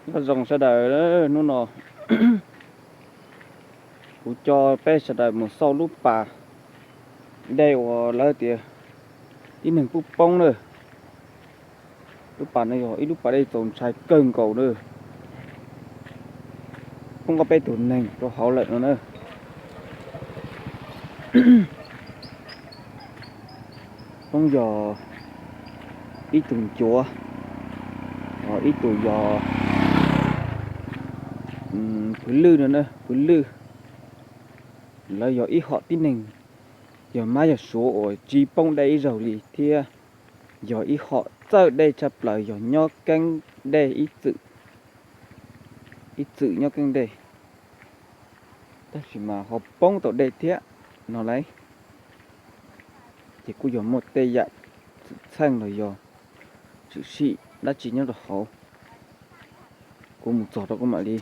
Nyob zoo sawv daws, hnub no kuv coj peb sawv daws mus xauj lub pas dej uas lawv tias tib neeg poob poob na. Lub pas no yog ib lub pas dej txaus ntshai kawg nkaus na, poob ob peb tug neeg rau hauv lawm no na. Poob yog ib tug ncuav, ib tug yog pwv lwj no na, pwv lwj. Lawv yog ib hom tib neeg yog mab yog suav uas tsis poob dej ib zaug li thiab yog ib hom txawj dej tshaj plaws, yog nyob keeb dej ib txwm, ib txwm nyob keeb dej, tab sis mas ho poob tau dej thiab no lauj. Ces kuj yog muaj tej yam xwm txheej los yog tshwm sim dab tsi nyob rau hauv. Kuv mus txog rau kuv mam li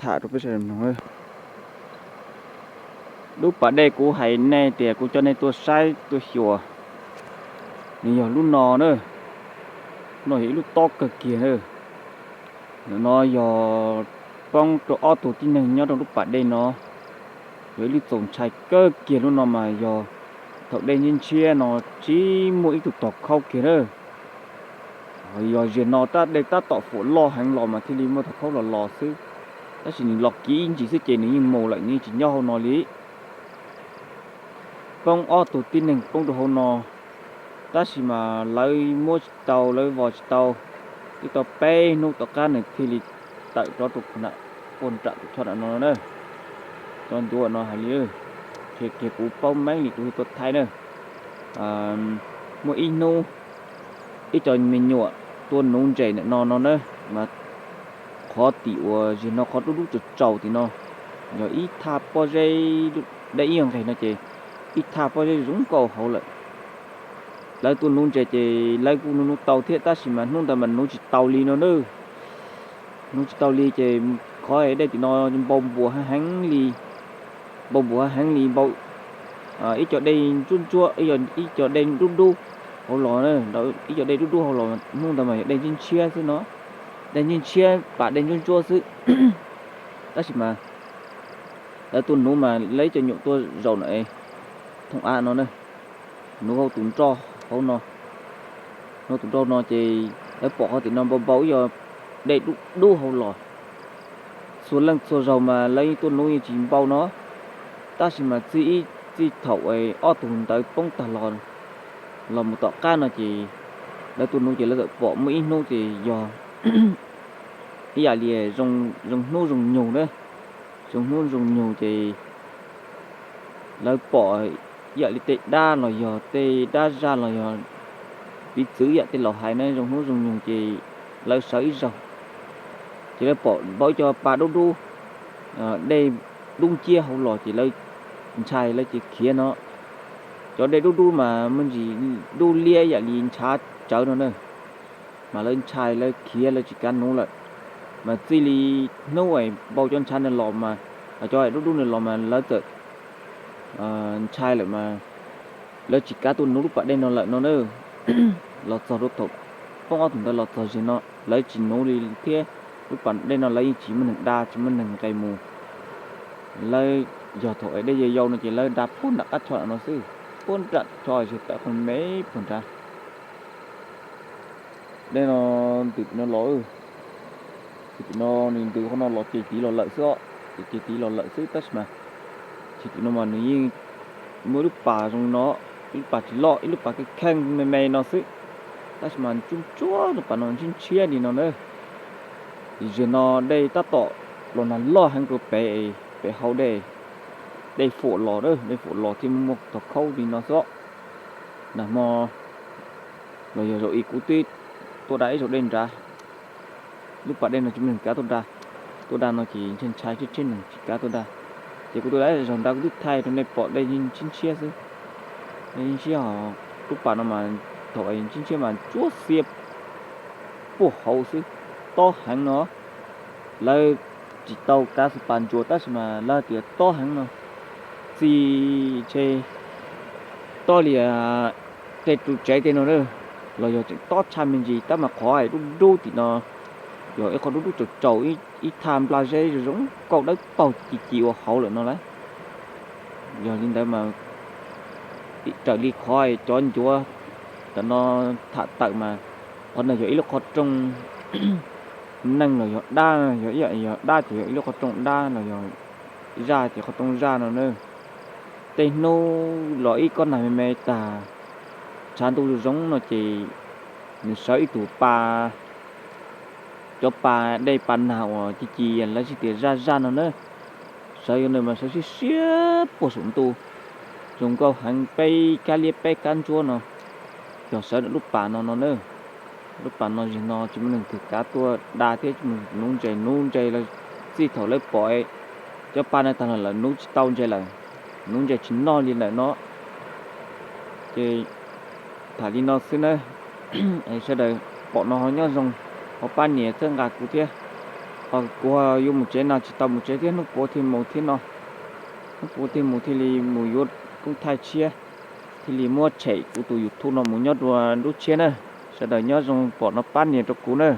tham rau peb sawv daws mloog. Lub pas dej kuv hais nej tias kuv coj nej tuaj saib tuaj xyuas, nws yog lub no na. No yog ib lub tob kawg kiag na. Ntawm no yog poob rau ob tug tib neeg nyob rau lub pas dej no. Yog ib lub txaus ntshai kawg kiag. Lub no mas yog thaum dej ntshiab ntshiab no tsis muaj ib tug tog khaub kiag na. Yog zaum no tab dej tab tom fuam loj heev los mas thiaj li muaj tog khaub los los xwb, tab sis nws los kiv ib ntsis xwb ces nws yeej mus lawm, nws yeej tsis nyob hauv no li. Poob ob tug tib neeg poob rau hauv no, tab sis mas lawv muab tsis tau, lawv vos tsis tau. Twb tau peb hnub tom qab nws thiaj li tawm rov rau puag nram, puag nram tus choj nram no na. Cov ncuav no hais li, ces kiag kuv paub meej li kuv thiaj tuaj thaij na. Muaj ib hnub ib co me nyuam tuaj nuv ntses ntawm no no na, mas qhov tim uas zaum no qhov dub dub tsaus tsaus tim no, yog ib thaj pob zeb, dej ib yog nqes no ces ib thaj pob zeb zoo nkauj hauv lawm. Lawv tuaj nuv ntses ces lawv kuj nuv nuv tau thiab, tab sis mas hnub ntawd mas nuv tsis tau li no na. Nuv tsis tau li ces qhov dej tim no npau npuas heev heev li, npau npuas heev heev li, npau ib co dej ntsuab ntsuab, ib co dej dub dub hauv los, ib co dej dub dub hauv los. Hnub ntawd mas yog dej ntshiab ntshiab xwb no, dej ntshiab ntshiab pas dej ntsuab ntsuab xwb. Tab sis mas lawv tuaj nuv mas lawv ib co nyuam tuaj zaum no, thooj av no na, nuv hauv tus nroj hauv no, nuv tus nroj no ces lawv pom qhov tim no npau npau ib co dej dub dub hauv los. Txhua leej txhua zaug mas lawv yeej tuaj nuv yeej tsis npau no, tab sis mas txij ib, txij thaum ob tug ntawd poob tag los, los mus tom qab no ces lawv tuaj nuv ces lawv txawm pom muaj ib hnub ces yog ib yam li zoo hnub zoo nyoog na, zoo hnub zoo nyoog ces lawv pom ib yam li tej dab los yog tej dab zaj los yog piv txwv ib yam tej laus hais na, zoo hnub zoo nyoog ces lawv sawv ib zaug ces lawv pom npau ib co pa dub dub, dej dub nciab hauv los ces lawv ntshai lawv cia khiav no. Cov dej dub dub mas muaj ntsis dub liab ib yam li ntshav tsawv no na, mas lawv ntshai lawv khiav lawv tsis kav nuv lawm. Mas txij li hnub npau cov ntshav no los mas, cov dub dub no los mas lawv txawm ntshai lawm mas lawv tsis kav tuaj nuv lub pas dej no lawm no na. Los txog rau thaum poob ob tug ntawd los txog zaum no lawv tsis nuv li thiab. Lub pas dej no lawv yeej tsis muaj neeg da tsis muaj neeg nqes mus. Lawv yog thaum dej yau yau no ces lawv da puag nram qab choj no xwb, puag nram choj tawm qhov me puag nrad. Dej no ntws tim no los, ntws tim no, nws ntws qhov no los ces tid los lawm xwb os, ces tid los lawm xwb tab sis mas ces tim no mas nws yeej muaj lub pas zoo no, ib lub pas tsis loj ib lub pas kheej kheej me me no xwb, tab sis mas ntsuab ntsuab lub pas no ntshiab ntshiab li no na. Zaum no dej tab tom los nag loj heev rau pem, pem hauv dej, dej fuam los, dej fuam los thiaj muaj tog khaub li no xwb. Nag hmo los yog zaum ib kuv twb tuaj da ib zaug dej nrad, lub pas dej no tsis muaj neeg kav tuaj da, tuaj da no ces ntshai ntshai tshiab tshiab neeg tsis kav tuaj da. Ces kuv tuaj da ib zaug nrad kuv twb thaij rau nej pom dej ntshiab ntshiab xwb, dej ntshiab ho lub pas no mas thaum ntshiab ntshiab mas ntsuab xiab puag hauv xwb, tob heev no. Lawv tsis tau kav xub pas ntsuas tab sis mas lawv tias tob heev no, txij ntshe tob li tej ru tsev tej no na, los yog tseem tob tshaj me ntsis, tab mas qhov dub dub tim no yog ib qho dub dub tsaus tsaus, ib thaj nplas zeb zoo zoo nkauj dawb paug ci ci ua hauv lawm no lawm. Yog li ntawd mas, raws li qhov cov ncuav tam no tham tawm mas, qhov ntawd yog ib lub qhov rooj neeg los yog dab, yog ib yam yog dab ces yog ib lub qhov rooj dab los yog zaj ces qhov rooj zaj no na. Tej hnub los ib kob nag me me tag, tshav ntuj zoo zoo no ces nws sawv ib tug pa, cov pa dej pa nag uas ci ci lawv tsis tias zaj zaj no na. Sawv yuav ntawd mas sawv siab siab puag saum ntuj, zoo nkauj heev, peb kab liab peb kab ntsuab no, yog sawv ntawm lub pas no no na. Lub pas no zig no tsis muaj neeg twg kav tuaj da thiab, tsis muaj nuv ntses, nuv ntses los txij thaum lawv pom cov pa no tag los lawm nuv tsis tau ntses lawm, nuv ntses tsis noj li lawm no. Ces tham li no xwb na, sawv daws pom no ho nyob zoo, ho pab nias txhawb nqa kuv thiab. Ho kuv yuav mus tsev no tsis tau mus tsev thiab, hnub puav thiaj mus thiab no, hnub puav thiaj mus thiaj li mus yuav koob thaij tshiab, thiaj li muab tshem kuv tus YouTube no mus nyob dua lub tshiab na. Sawv daws nyob zoo pom no pab nias rau kuv na.